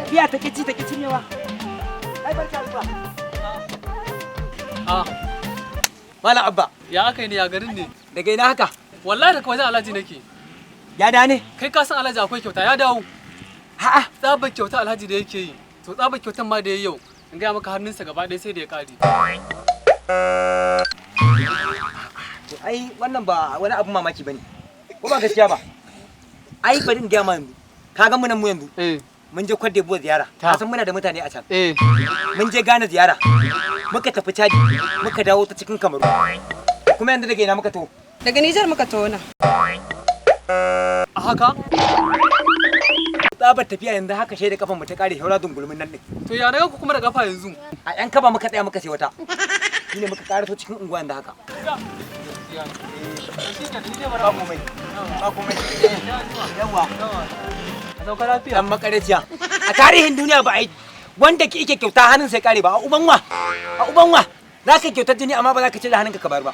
Biya ta kici ta kici cinyewa. Ai barka zuwa. Ah, Malam Abba, ya aka yi ne, ya garin ne? Daga ina haka? Wallahi daga wajen Alhaji nake. Ya da ne? Kai ka san Alhaji akwai kyauta, ya dawo. A'a. Tsabar kyauta Alhaji da yake yi. To tsabar kyautan ma da yayi yau, in gaya maka hannunsa gaba ɗaya sai da ya ƙare. To ai wannan ba wani abun mamaki bane. Ko ba gaskiya ba? Ai bari in gaya ma yanzu. Ka ga mu nan mu yanzu. Eh, Mun je Cote d'Ivoire ziyara. Ta. Ka san muna da mutane a can. Eh. Mun je Ghana ziyara. Muka tafi Chad, muka dawo ta cikin Kamaru. Kuma yanzu daga ina muka to? Daga Nijar muka tona. A haka? Tsabar tafiya yanzu haka shaida kafan mu ta kare haura dungulmin nan din. To ya na ku kuma da kafa yanzu? A yan kaba muka tsaya muka sai wata. Shine muka karaso cikin unguwa yanzu haka. Ba komai. Ba komai. Yawa. A sauka lafiya. Dan makareciya. A tarihin duniya ba a yi wanda ke ike kyauta hannun sai kare ba. A uban wa? A uban wa? Za ka kyautar jini amma ba za ka cire hannunka ka bayar ba.